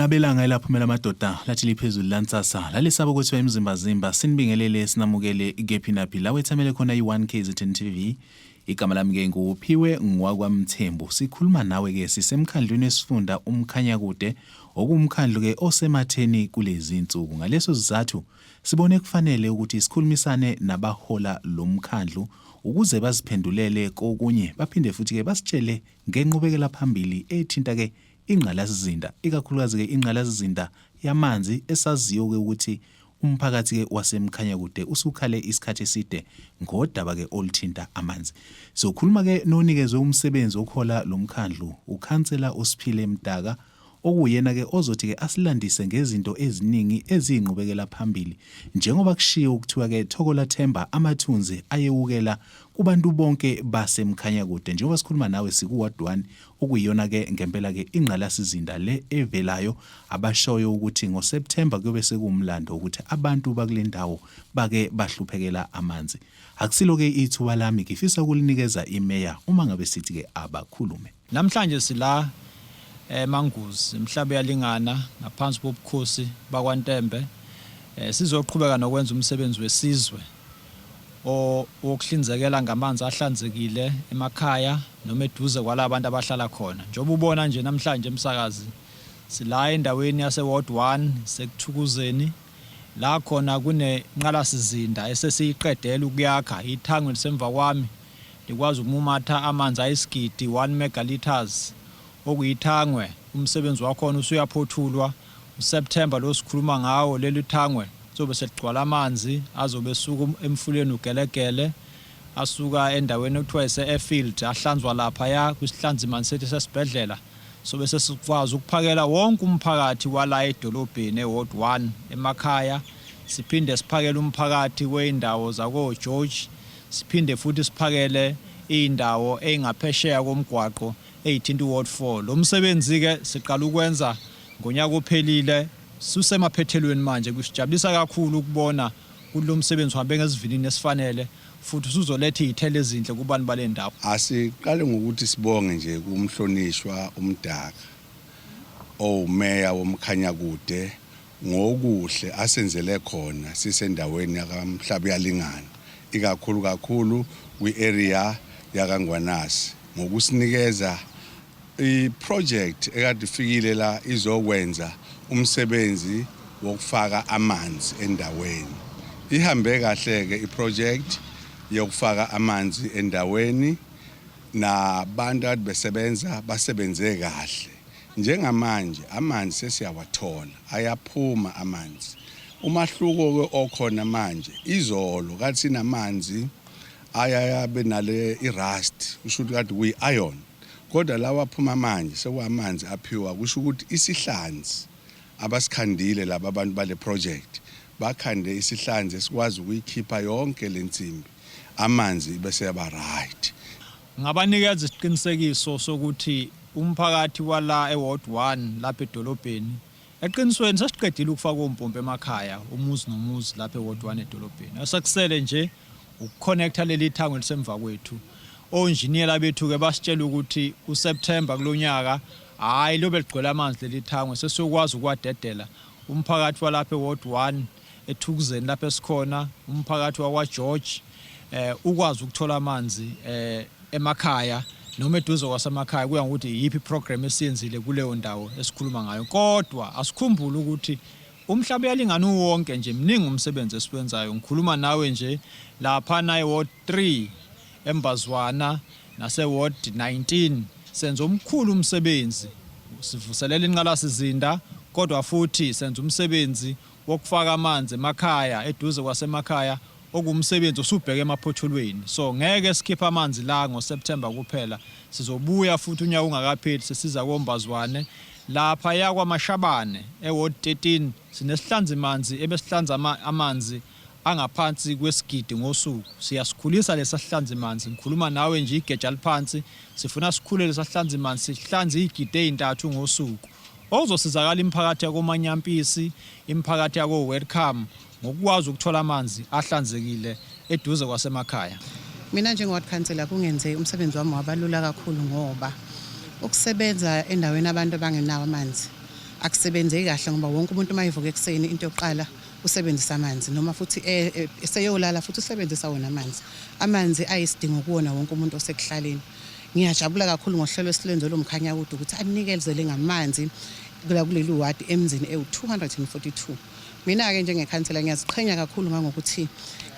Labelanga elaphumela amadoda lathi liphezulu lansasa lalisaba ukuthiwa imzimbazimba. Sinibingelele, sinamukele kephi naphi la wethamele khona i-1 KZN TV. Igama lami ke nguPhiwe ngwakwaMthembu. Sikhuluma nawe ke sisemkhandlwini wesifunda uMkhanyakude, okuwumkhandlu ke osematheni kulezi insuku. Ngaleso sizathu sibone kufanele ukuthi sikhulumisane nabahola lo mkhandlu ukuze baziphendulele kokunye, baphinde futhi ke basitshele ngenqubekela phambili ethinta ke ingqalasizinda, ikakhulukazi ke ingqalasizinda yamanzi esaziyo ke ukuthi umphakathi ke waseMkhanyakude usukhale isikhathi eside ngodaba ke oluthinta amanzi. Sokhuluma ke nonikezwe umsebenzi wokuhola lo mkhandlu, ukhansela uSiphile Mdaka, okuyena ke ozothi ke asilandise ngezinto eziningi eziyinqubekela phambili njengoba kushiwo kuthiwa ke Thokola Themba amathunzi ayewukela kubantu bonke baseMkhanyakude. Njengoba sikhuluma nawe siku Ward 1, okuyiyona ke ngempela ke ingqalasizinda le evelayo abashoyo ukuthi ngoSepthemba kuyobe sekuwumlando ukuthi abantu bakule ndawo bake bahluphekela amanzi. Akusilo ke ithuba lami, ngifisa ukulinikeza imeya uma ngabe sithi ke abakhulume. Namhlanje sila eManguzi, eMhlabuyalingana, ngaphansi kobukhosi bakwaNtembe. Sizoqhubeka nokwenza umsebenzi wesizwe owokuhlinzekela ngamanzi ahlanzekile emakhaya noma eduze kwala abantu abahlala khona. Njengoba ubona nje namhlanje emsakazi, sila endaweni yase-Ward 1 sekuThukuzeni, la khona kunenqalasizinda esesiyiqedela ukuyakha. Ithangi lisemva kwami likwazi ukumumatha amanzi ayisigidi, 1 megaliters, okuyithangwe. Umsebenzi wakhona usuyaphothulwa. USepthemba lo sikhuluma ngawo, leli thangwe lizobe seligcwala amanzi azobe esuka emfuleni uGelegele, asuka endaweni okuthiwa ise-Airfield, ahlanzwa laphaya kwisihlanzimanzi sethu sesibhedlela. Sobe sesikwazi ukuphakela wonke umphakathi wala edolobheni e-Ward 1 emakhaya, siphinde siphakele umphakathi wey'ndawo zako-George, siphinde futhi siphakele iy'ndawo ey'ngaphesheya komgwaqo ey'thinta u-Ward 4. Lo msebenzi-ke siqala ukwenza ngonyaka ophelile, susemaphethelweni manje. Kusijabulisa kakhulu ukubona ukuthi lo msebenzi uhambe ngesivinini esifanele futhi usuzoletha iy'thelo ezinhle kubantu bale ndawo. Asiqale ngokuthi sibonge nje kumhlonishwa uMdaka owumeya woMkhanyakude ngokuhle asenzele khona sisendaweni yakaMhlabuyalingana, ikakhulu kakhulu kwi-area yakaNgwanasi, ngokusinikeza i-project ekade ifikile la izokwenza umsebenzi wokufaka amanzi endaweni. Ihambe kahle-ke i-project yokufaka amanzi endaweni, nabantu akade besebenza basebenze kahle. Njengamanje amanzi sesiyawathola, ayaphuma amanzi. Umahluko-ke okhona manje, izolo kade sinamanzi ayayabe nale i-rust, kusho ukuthi kade kuyi-iron, kodwa lawa aphuma manje sekuwamanzi aphiwa, kusho ukuthi isihlanzi abasikhandile laba abantu bale project, bakhande isihlanzi esikwazi ukuyikhipha yonke le nsimbi, amanzi bese yaba right. Ngabanikeza isiqinisekiso sokuthi umphakathi wala eWard 1 lapha edolobheni, eqinisweni sesiqedile ukufaka ompompi emakhaya, umuzi nomuzi lapha eWard 1 edolobheni. Osekusele nje ukuconnecta leli thango elisemva kwethu. Onjiniyela bethu-ke basitshela ukuthi uSepthemba kulo nyaka, hhayi liyobe ligcwele amanzi leli thango, sesiyokwazi ukuwadedela. Umphakathi walapha eWard 1 eThukuzeni lapho esikhona, umphakathi wakwaGeorge ukwazi ukuthola amanzi emakhaya noma eduze kwasemakhaya, kuya ngokuthi iyiphi iprogram esiyenzile kuleyo ndawo esikhuluma ngayo. Kodwa asikhumbule ukuthi umhlaba uyalingana uwonke nje, mningi umsebenzi esiwenzayo. Ngikhuluma nawe nje laphana eWard 3 eMbazwana nase-Ward 19 senza omkhulu umsebenzi, sivuselela inqalasizinda, kodwa futhi senza umsebenzi wokufaka amanzi emakhaya, eduze kwasemakhaya, okuwumsebenzi osubheke emaphotholweni. So ngeke sikhiphe amanzi la ngoSepthemba kuphela, sizobuya futhi unyaka ungakapheli sesiza koMbazwane. Laphaya kwaMashabane eWard 13 sinesihlanzimanzi ebesihlanza amanzi angaphansi kwesigidi ngosuku. Siyasikhulisa lesa sihlanzimanzi, ngikhuluma nawe nje igeja liphansi, sifuna sikhule lesa sihlanzimanzi sihlanze iy'gidi ey'ntathu ngosuku. Okuzosizakala imiphakathi yakoManyampisi, imiphakathi yako-Welcome ngokukwazi ukuthola amanzi ahlanzekile eduze kwasemakhaya. Mina njenge-ward councillor kungenze umsebenzi wami wabalula kakhulu ngoba ukusebenza endaweni abantu abangenawo amanzi Akusebenzeki kahle ngoba wonke umuntu uma evuka ekuseni into yokuqala usebenzisa amanzi noma futhi eseyolala futhi usebenzisa wona amanzi. Amanzi ayisidingo kuwona wonke umuntu osekuhlaleni. Ngiyajabula kakhulu ngohlelo esilwenzelwe uMkhanyakude ukuthi anikezele ngamanzi kula kuleli wadi emzini ewu-242. Mina-ke njengekhansela ngiyaziqhenya kakhulu ngangokuthi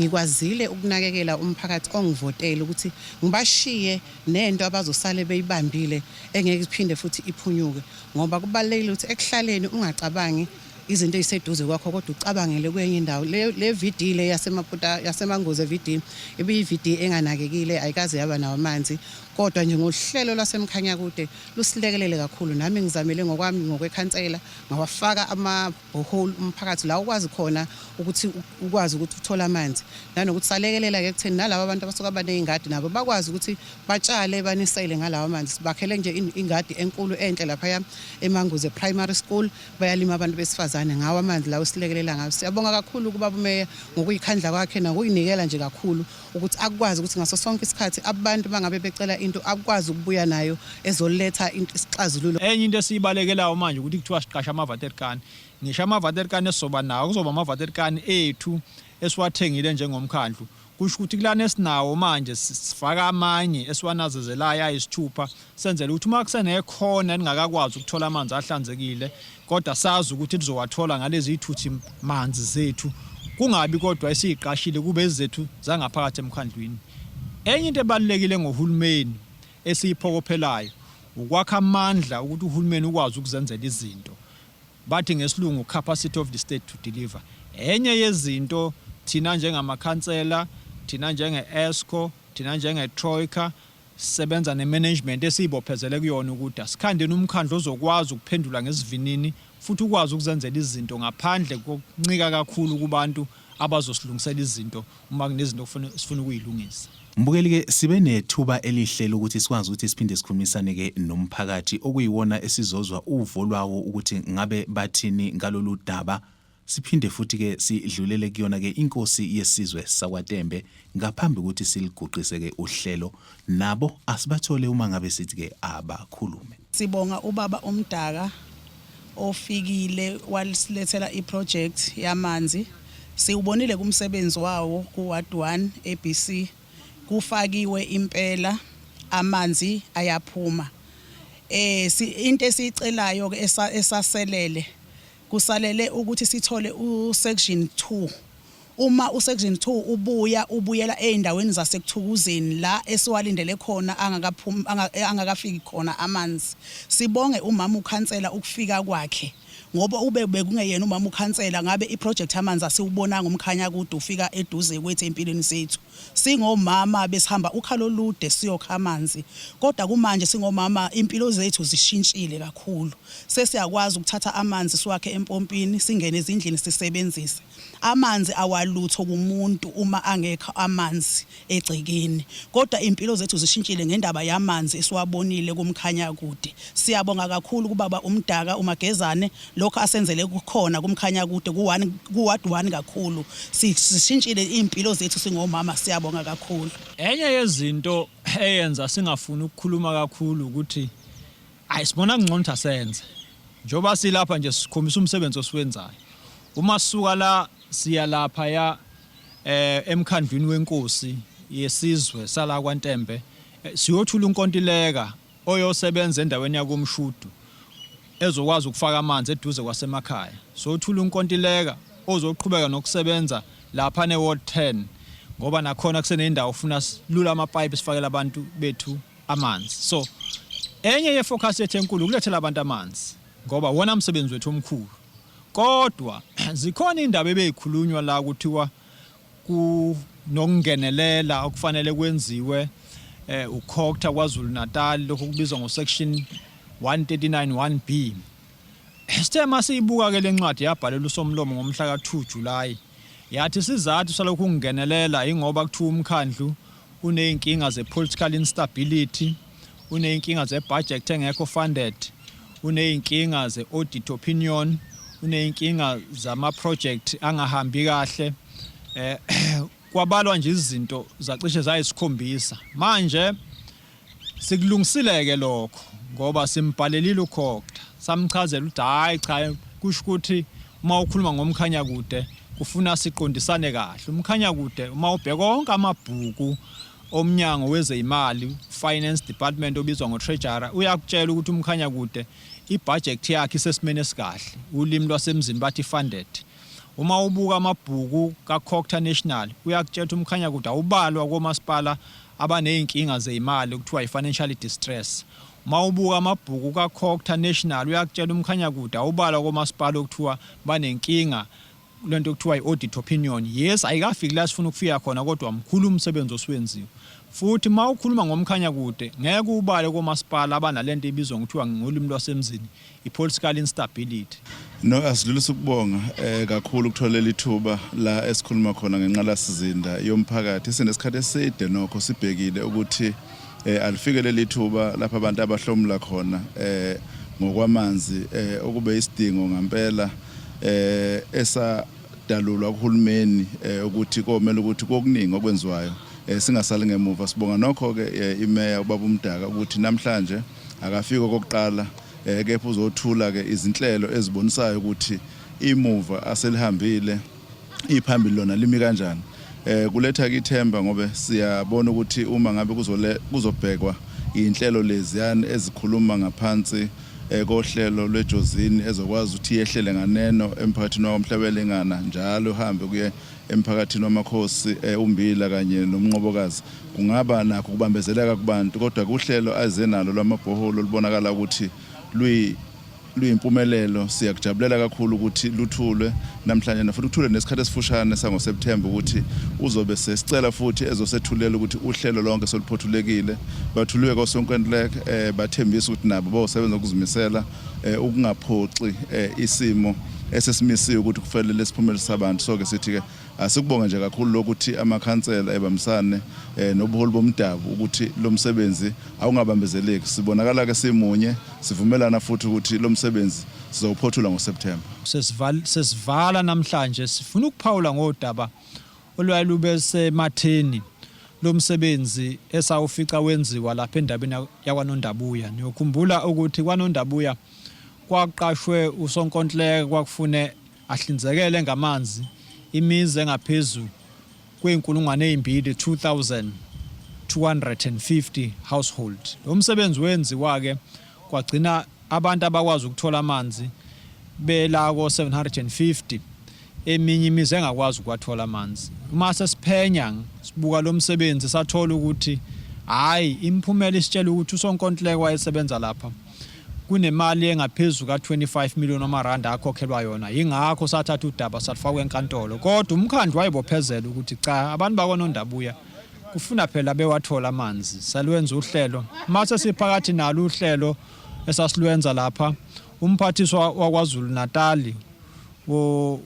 ngikwazile ukunakekela umphakathi ongivotele ukuthi ngibashiye nento abazosale beyibambile engeke iphinde futhi iphunyuke ngoba kubalulekile ukuthi ekuhlaleni ungacabangi izinto eziseduze kwakho kodwa ucabangele kwenye indawo. Le VD le yaseMaputa yaseManguzi VD ibiyi-VD enganakekile, ayikaze yaba nawo amanzi, kodwa nje ngohlelo lwaseMkhanyakude lusilekelele kakhulu. Nami ngizamile ngokwami ngokwekhansela ngawafaka ama-borehole umphakathi la ukwazi khona ukuthi ukwazi ukuthi uthole amanzi, nanokuthi salekelela-ke ekutheni nalaba abantu abasuka baney'ngadi nabo bakwazi ukuthi batshale banisele ngalawa manzi. Sibakhele nje ingadi enkulu enhle laphaya eManguze Primary School, bayalima abantu besifazane ngawo amanzi lawo silekelela ngawo. Siyabonga kakhulu kubaba uMeya ngokuyikhandla kwakhe nokuyinikela nje kakhulu ukuthi akwazi ukuthi ngaso sonke isikhathi abantu bangabe becela into akwazi ukubuya nayo ezoletha isixazululo. Enye into esiyibalekelayo manje ukuthi kuthiwa siqasha ama-waterkan. Ngisho ama-waterkan esizoba nawo kuzoba ama-waterkan ethu esiwathengile njengomkhandlu. Kusho ukuthi kulana esinawo manje sifaka amanye esiwanazezelayo ayisithupha senzele ukuthi uma kusenekhona elingakakwazi ukuthola amanzi ahlanzekile kodwa sazi ukuthi lizowathola ngalezi zithuthi manzi zethu, kungabi kodwa esiyiqashile kube ezethu zangaphakathi emkhandlwini. Enye into ebalulekile ngohulumeni esiyiphokophelayo ukwakha amandla ukuthi uhulumeni ukwazi ukuzenzela izinto. Bathi ngesilungu capacity of the state to deliver. Enye yezinto thina njengamakhansela, thina njenge-ESCO, thina njenge-Troika sisebenza ne-management esiyibophezele kuyona ukuthi asikhandeni umkhandlu ozokwazi ukuphendula ngesivinini futhi ukwazi ukuzenzela izinto ngaphandle kokuncika kakhulu kubantu abazosilungisela izinto uma kunezinto sifuna ukuyilungisa. Mbukeli ke sibe nethuba elihle lokuthi sikwazi ukuthi siphinde sikhulumisane ke nomphakathi okuyiwona esizozwa uvo lwawo ukuthi ngabe bathini ngalolu daba. Siphinde futhi ke sidlulele kuyona ke inkosi yesizwe sakwaTembe ngaphambi ukuthi siliguqise ke uhlelo nabo asibathole uma ngabe sithi ke abakhulume. Sibonga ubaba uMdaka ofikile wasilethela iproject yamanzi. Siwubonile kumsebenzi wawo ku-Ward 1 ABC kufakiwe impela amanzi ayaphuma. Eh into esiyicelayo ke esaselele kusalele ukuthi sithole u-section 2. Uma u-section 2 ubuya ubuyela ezindaweni zasekuthukuzeni la esiwalindele khona angakaphumi angakafiki khona amanzi. Sibonge umama ukhansela ukufika kwakhe ngoba ube bekungeyena umama ukhansela ngabe iproject amanzi asiwubonanga uMkhanyakude ufika eduze kwethu empilweni zethu. Singomama besihamba ukhalo olude siyokha amanzi kodwa kumanje singomama impilo zethu zishintshile kakhulu. Sesiyakwazi ukuthatha amanzi siwakhe empompini singene ezindlini sisebenzise. Amanzi awalutho kumuntu uma angekho amanzi egcekeni. Kodwa impilo zethu zishintshile ngendaba yamanzi esiwabonile kuMkhanyakude. Siyabonga kakhulu kubaba uMdaka uMagezane lokho asenzele kukhona kuMkhanyakude ku-one ku-ward one kakhulu. Sishintshile iy'mpilo zethu singomama siyabonga kakhulu. Enye yezinto eyenza singafuni ukukhuluma kakhulu ukuthi Hayi sibona kungcono ukuthi asenze. Njengoba silapha nje sikhombisa umsebenzi osiwenzayo. Uma sisuka la siya lapha ya eh emkhandlwini wenkosi yesizwe sala kwaNtembe eh, siyothula unkontileka oyosebenza endaweni yakoMshudu ezokwazi ukufaka amanzi eduze kwasemakhaya. Sothula unkontileka ozoqhubeka nokusebenza lapha ne-ward 10 ngoba nakhona kusenendawo ufuna silula amapayipi sifakele abantu bethu amanzi. So enye ye-focus yethu enkulu ukulethela abantu amanzi ngoba wona msebenzi wethu omkhulu. Kodwa zikhona indaba ebeyikhulunywa la kuthiwa kunokungenelela okufanele kwenziwe eh uCogta KwaZulu Natal lokho kubizwa ngo-section 139 1B. Sithe masiyibuka ke lencwadi yabhalelwa uSomlomo ngomhla ka-2 July yathi isizathu salokhu kungenelela ingoba kuthiwa umkhandlu uney'nkinga ze-political instability, uney'nkinga ze-budget engekho funded, uney'nkinga ze-audit opinion, uney'nkinga zama-project angahambi kahle. Eh kwabalwa nje izinto zacishe zayisikhombisa. Manje sikulungisile-ke lokho ngoba simbhalelile uCogta. Samchazela ukuthi hhayi cha, kusho ukuthi uma ukhuluma ngoMkhanyakude kufuna siqondisane kahle. UMkhanyakude uma ubheka onke amabhuku omnyango wezeyimali, Finance Department obizwa ngo-Treasurer, uyakutshela ukuthi uMkhanyakude ibhajethi yakhe isesimeni esikahle. Ulimi lwasemzini bathi funded. Uma ubuka amabhuku kaCogta National uyakutshela ukuthi uMkhanyakude awubalwa komasipala abanezinkinga zeyimali okuthiwa yi-financially distress. Uma ubuka amabhuku kaCogta National uyakutshela uMkhanyakude awubalwa komasipala okuthiwa banenkinga lento okuthiwa i-audit opinion. Yes, ayikafiki la sifuna ukufika khona kodwa mkhulu umsebenzi osuwenziwe. Futhi uma ukhuluma ngoMkhanyakude ngeke ubale komasipala abanalento ebizwa ngokuthiwa ngolimi lwasemzini i-political instability. No, asidlulise ukubonga kakhulu ukuthola leli thuba la esikhuluma khona ngenqalasizinda yomphakathi. Sinesikhathi eside nokho sibhekile ukuthi alifike leli thuba lapho abantu abahlomula khona ngokwamanzi okube isidingo ngampela esadalulwa kuhulumeni ukuthi komele ukuthi kokuningi okwenziwayo singasali ngemuva. Sibonga nokho ke imeya ubaba uMdaka ukuthi namhlanje akafiki okokuqala kepha uzothula ke izinhlelo ezibonisayo ukuthi imuva aselihambile iphambili lona limi kanjani. Kuletha ke ithemba ngoba siyabona ukuthi uma ngabe kuzobhekwa inhlelo leziyani ezikhuluma ngaphansi kohlelo lweJozini ezokwazi ukuthi yehlele nganeno emphakathini waKwaMhlabuyalingana njalo ihambe kuye emphakathini wamakhosi uMbila kanye noMnqobokazi, kungaba nakho ukubambezeleka kubantu kodwa kuhlelo aze nalo lwamabhoholo olubonakala ukuthi luyimpumelelo. Siyakujabulela kakhulu ukuthi luthulwe namhlanje futhi kuthulwe nesikhathi esifushane sangoSepthemba ukuthi uzobe sesicela futhi ezosethulela ukuthi uhlelo lonke soluphothulekile. Bathuliwe kosonkontileka bathembisa ukuthi nabo bayosebenza ukuzimisela ukungaphoxi isimo esesimisiwe ukuthi kufanele lesiphumele sabantu. So ke sithi ke asikubonge nje kakhulu lokuthi amakhansela ebambisane nobuholi bomdabu ukuthi lo msebenzi awungabambezeleki. Sibonakala ke simunye sivumelana futhi ukuthi lo msebenzi sizowuphothula ngoSepthemba. Sesivala namhlanje sifuna ukuphawula ngodaba olwalube sematheni lomsebenzi esawufica wenziwa lapha endabeni yakwaNondabuya. Niyokhumbula ukuthi kwaNondabuya kwaqashwe usonkontileka kwakufune ahlinzekele ngamanzi imizi engaphezu kwey'nkulungwane ey'mbili, 2,250 household. Lo msebenzi wenziwa-ke kwagcina abantu abakwazi ukuthola amanzi bela ko-750, eminye imizi engakwazi ukuwathola amanzi. Uma sesiphenya sibuka lo msebenzi sathola ukuthi hhayi, imiphumela isitshela ukuthi usonkontileka wayesebenza lapha kunemali engaphezu ka-25 million wamarandi akhokhelwa yona, yingakho sathatha udaba salufaka enkantolo. Kodwa umkhandlu wayibophezela ukuthi cha, abantu bakwaNondabuya kufuna phela bewathola amanzi. Salwenza uhlelo, uma sesiphakathi nalo uhlelo esasilwenza lapha, umphathiswa waKwaZulu Natali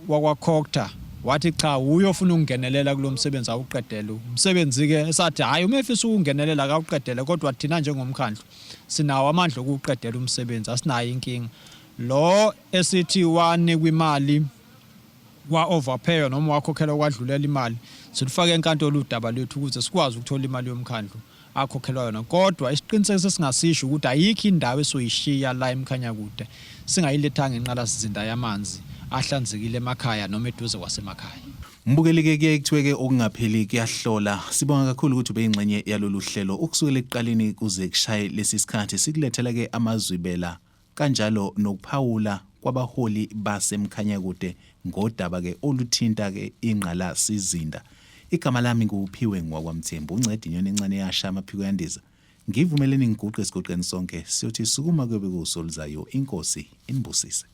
wakwaCogta wathi cha, wuye ofuna ukungenelela kulo msebenzi awuqedele. Umsebenzi-ke esathi hhayi, uma efisa ukungenelela akawuqedele, kodwa thina njengomkhandlu sinawo amandla okuwuqedela umsebenzi, asinayo inkinga. Lo esithi wanikwa imali wa-overpaywa noma wakhokhelwa kwadlulela imali, silufake enkantolo udaba lwethu ukuze sikwazi ukuthola imali yomkhandlu akhokhelwa yona. Kodwa isiqinisekiso esingasisho ukuthi ayikho indawo esoyishiya la eMkhanyakude singayilethanga inqalasizinda yamanzi ahlanzekile emakhaya noma eduze kwasemakhaya. Mbukeli-ke kuyaye kuthiwe-ke okungapheli kuyahlola. Sibonga kakhulu ukuthi ubeyingxenye yalolu hlelo ukusukela ekuqaleni kuze kushaye lesi sikhathi. Sikulethela-ke amazwibela kanjalo nokuphawula kwabaholi baseMkhanyakude ngodaba-ke oluthinta-ke ingqalasizinda. Igama lami nguPhiwe ngwakwaMthembu, unceda inyoni encane yasha amaphiko yandiza. Ngivumeleni ngiguqe esiguqeni sonke siyothi sukuma kuyobe kuwuso oluzayo. Inkosi inibusise.